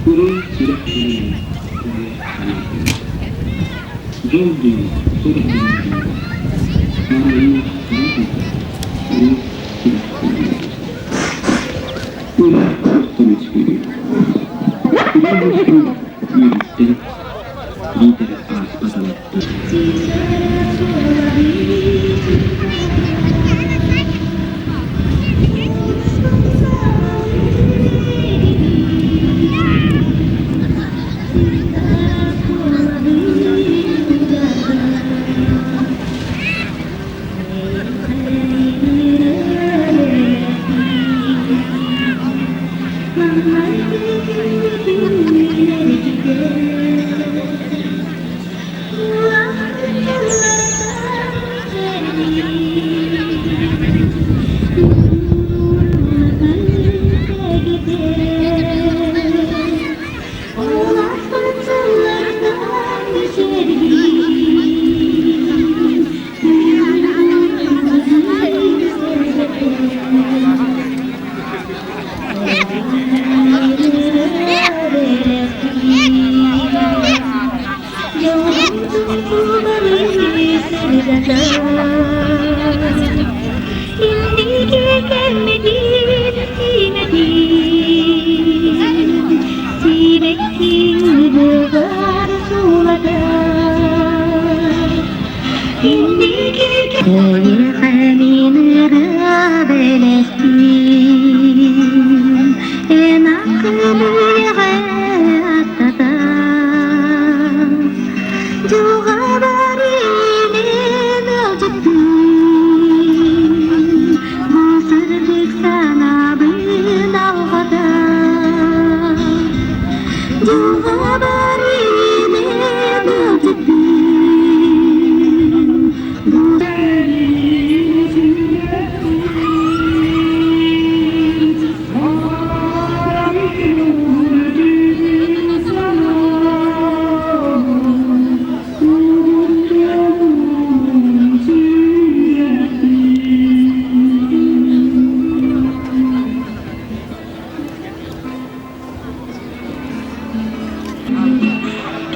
Ырыа сүрэх тылынан, ырыа санаа тылынан. Дьол диэн сурах диэн Арайыы хара тылга, ырыа сүрэх тылынан. Ырыа туохтан үөскүүрүй? Ырыа үөскүүр үөрүүттэн, биитэр ааспат алаттан.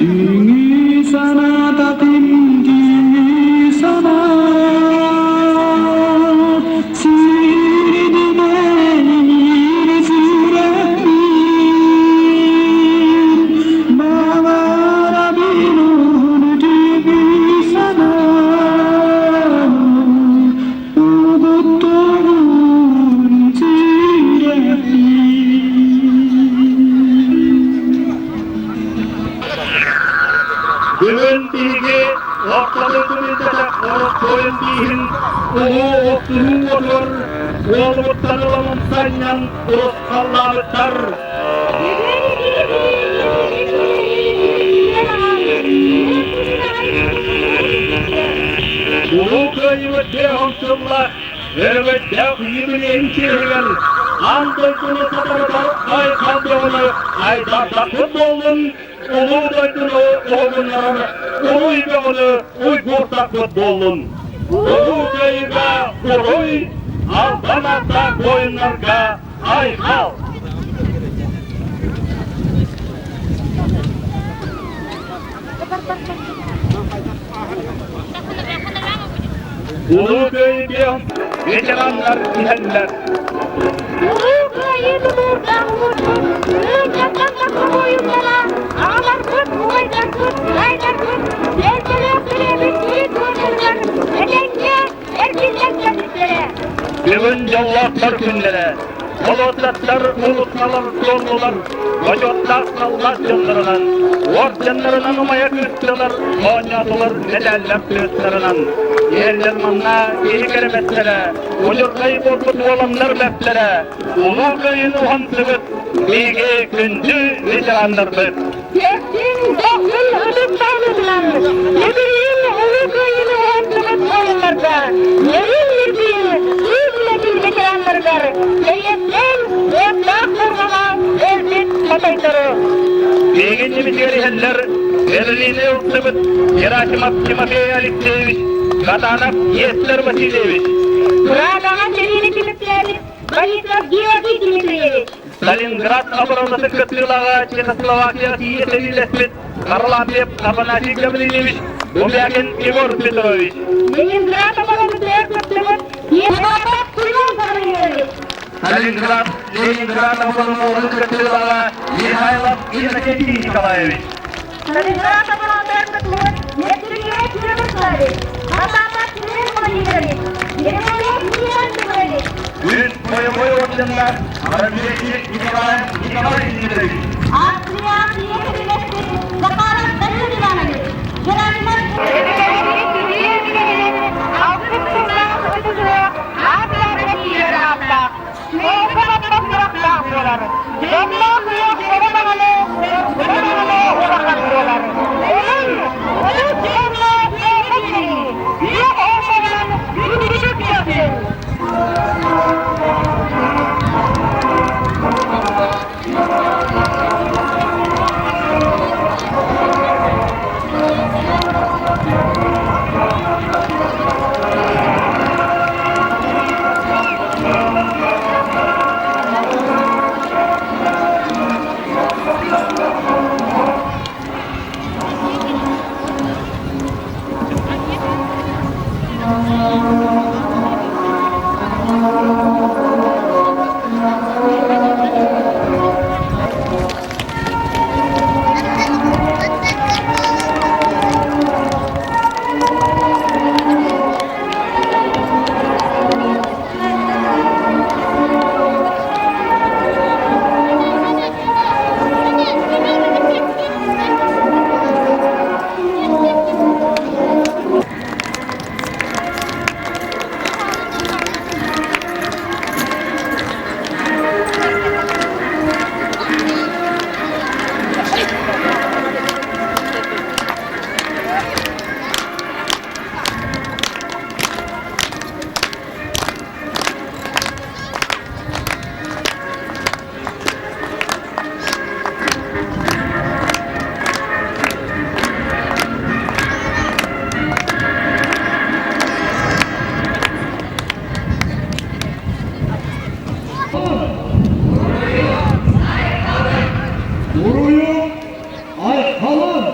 Түүҥҥү санаататым, түүҥҥү санаа, сиринэн сүрэхпин, баҕарабын уһун түүҥҥү санаа, угуттугун сүрэхпин. Бүгүн биһиги ортобутун илдьэтэх ороспуойун бииһин улуу охсуһуу уотугар уолубуттан ылан умсанньан урусхаллаабыттар. Улуу Кыайыы түөһүн сыллаах өрөгөйдөөх юбилейын чиэһигэр аан дойдуну сатарытар айхал бөҕөнү айдардаппыт буоллун, улуу дойдуну уһугуннарар уруй бөҕөнү уйгуурдаппыт буоллун! Улуу Кыайыыга уруй, албан ааттаах буойуннарга айхал! Улуу Кыайыы ветераннар иһэллэр. Улуу Кыайыы тутуурдаах улууспут ыанньаттан тахса буойуннара, аҕаларбыт, убайдарбыт, таайдарбыт, эргэлээх төрөөбүт төрүт буойуннар этэҥҥэ эргиллэн кэлбиттэрэ. Бүгүн дьоллоохтор күннэрэ. Болуоссаттар улусналар туоллулар, бочуоттаах саллаат дьоннорунан, уордьаннарынан умайа кыыстылар, оонньоотулар мэтээллэр тыастарынан. Иһэллэр манна киһи кэрэмэттэрэ, удьурҕай буолбут уоланнар бэртэрэ, Улуу Кыайыыны уһансыбыт биһиги күндү ветераннарбыт. Эрдин дохсун ытык таһымынан Ебириин Улуу Кыайыыны уһансыбыт буойуннарга, Нерин Нирбиин тыыл үлэтин ветераннарыгар кэриэстээн уоттаах сорҕоҕо өлбүт хотойдору. Биһиги иннибитигэр иһэллэр Берлини ылсыбыт Герасимов Тимофей Алексеевич, Катанов Естер Васильевич. Прагаҕа сэриини түмүктээбит Борисов Георгий Дмитриевич. Сталинград оборонатын кыттыылааҕа Чехословакияҕа тиийэ сэриилэспит Харлампьев Афанасий Гаврильевич, Бумякин Егор Петрович. Ленинград оборонатыгар кыттыбыт Егоров Семен Гаврильевич. Сталинград, Ленинград оборонатын кыттыылааҕа Михайлов Иннокентий Николаевич. Сталинград оборонатыгар кыттыбыт Дмитриев Петр Потапов Семен Владимирович, Ермолаев Иван Петрович. Үс бойобуой орденнаах разведчик Николай Николай Дмитриевич. Австрия Петр Захаров Данил Иванович, Герасимов Уруйу айхалын!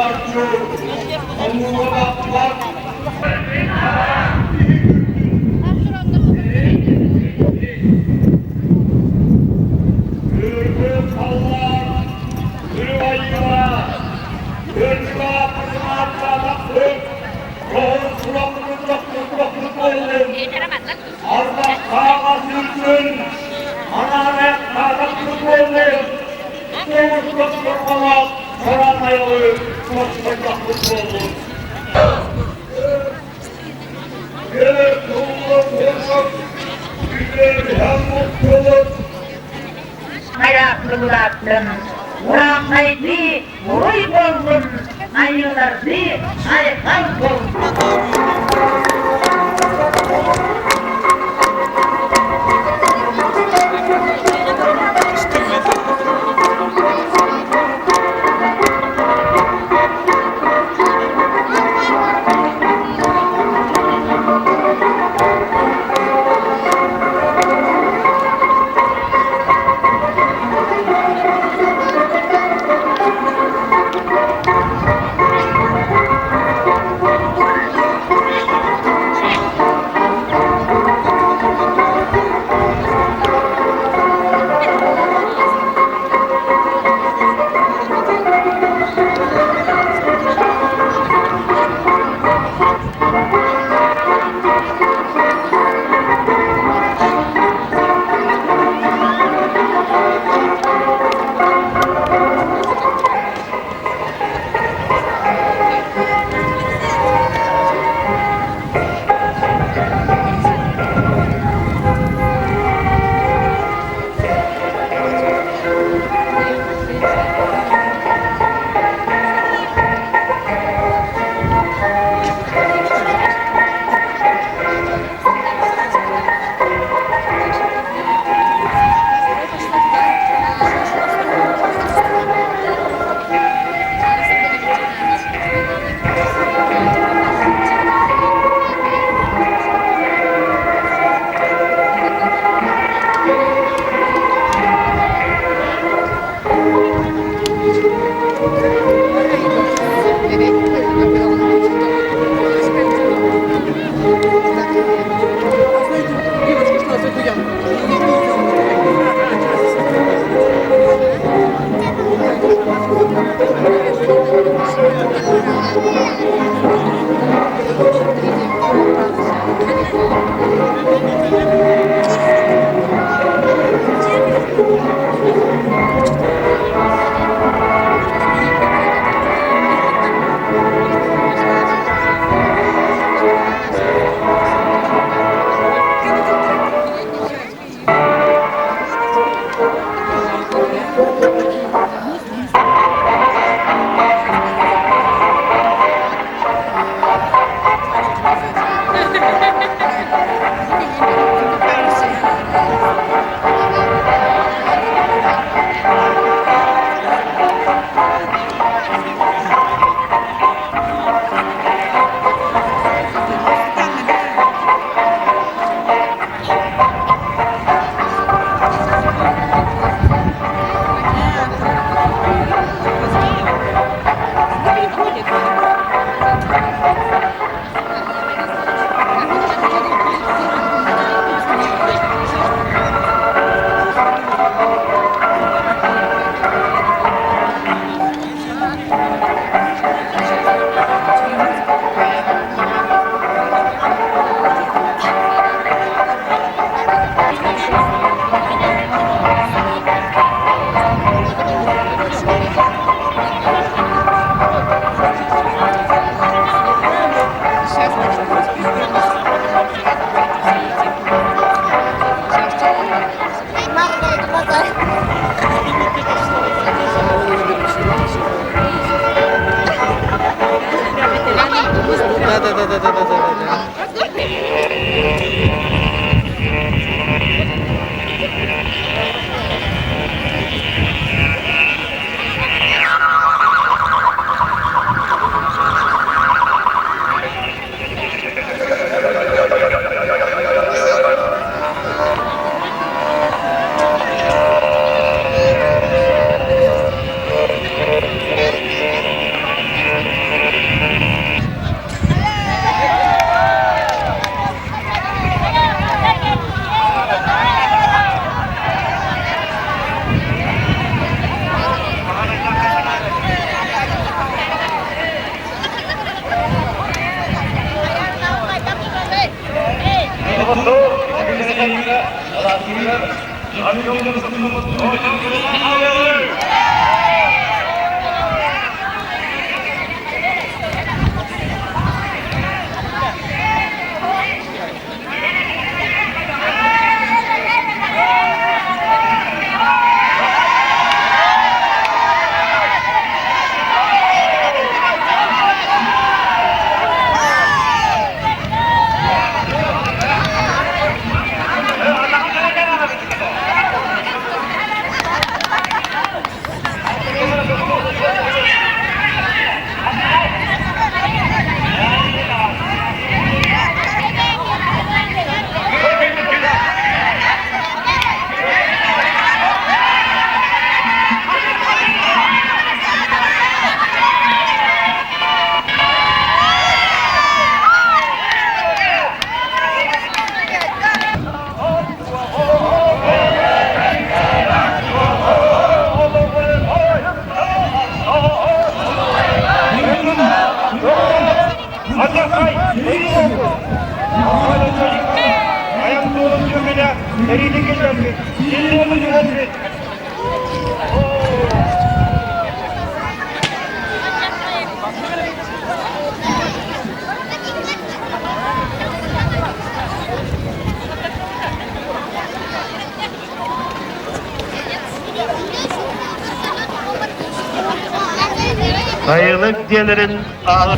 Суруйааччы хомуура баппат. Үргүн халлаан, үрүҥ айыыла, үрдүк ааттаатахпыт, роһун сурахпыт тохтуппут буоллун. Ардахтааҕа сүргүн, анаан-айахтаатахпыт буоллун. Тугуттан сорҕолоох чороон айылы туоспайдахпыт буоллун. Кэлэр туллар буоллар, үтүөрүһэн мустубут. Хайаахтылааттын, урааҥхайдыы уруй буоллун, айыылардыы айхал буоллун. Сайылык дьиэлэрин аала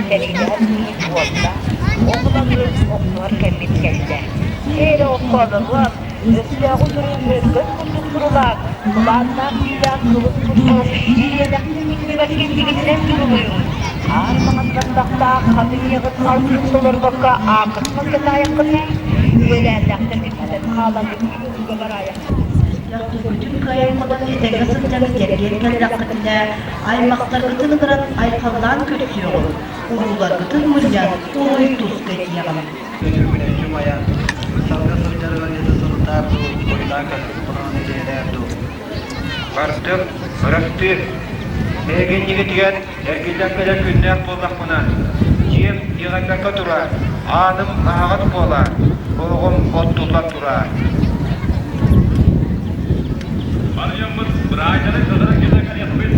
Тэриилэһэр киһи буолла, ол ылан охсуһар кэммит кэллэ. Эрэ оккоолоруом, өстөөҕү утары өргөн курдук сурулаан, кылааннаах түүлээх кылыс курдук ириэнэхтик иҥнибэт кэннигитинэн туругуйуҥ. Аар маҥан баттахтаах хатыҥ ийэҕит алгыһын толорбокко ааккытын алдьатаайаххытый, үөлээннээхтэргититтэн хаалан ууга бараайаххытый. Бүтүн кыайан-хотон этэҥҥэ сылдьан кэргэн кэллэххитинэ, аймахтаргытын ыҥыран айхаллаан көрсүөҕүҥ, урууларгытын мунньан уруй-туску этиэҕим. Көтүрбүнэччи умайан, ыксалга сылдьар ыалдьыты сылытаар дуу, буруйдаан хонон илиэлээр дуу. Бардым, бырастыы. Эһигинньигитигэр эргиллэн кэлэр күннээх буоллахпына, дьиэм иэҕэйбэккэ турар, ааным аһаҕас буолар, оҕом оттуллан турар. Барыйаммыт быраайдары кытары кэлэ кэлиэхпит.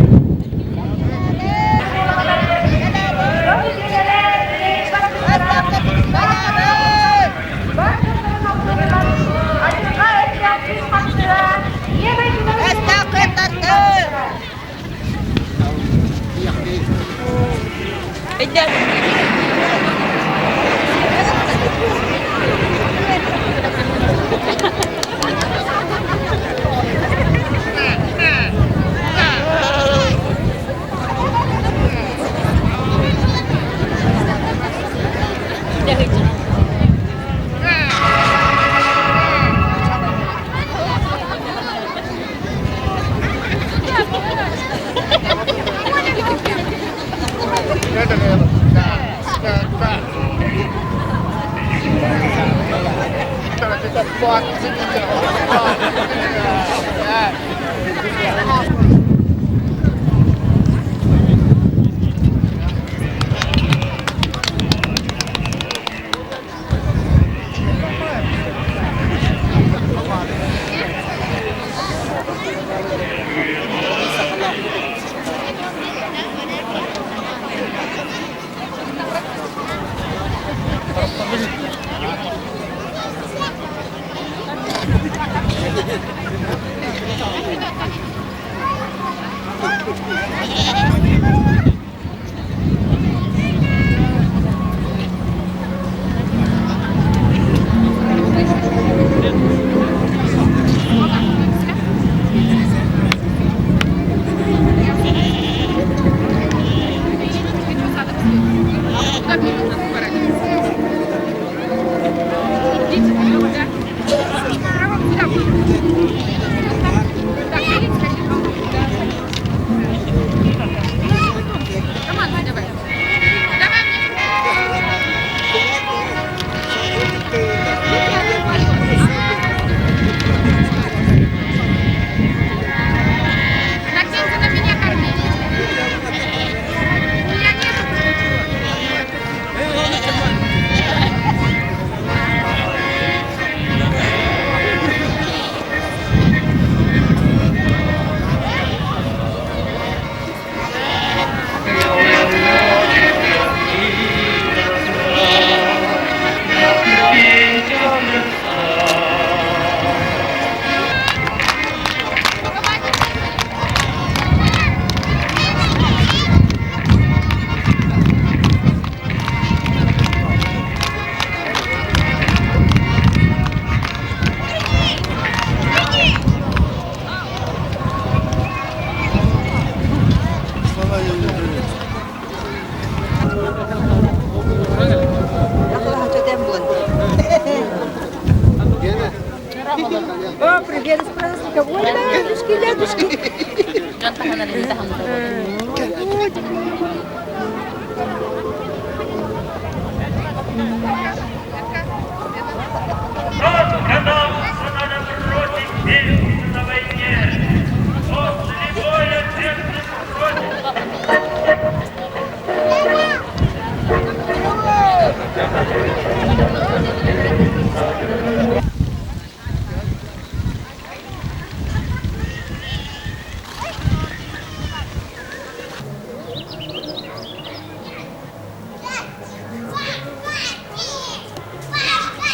таһынан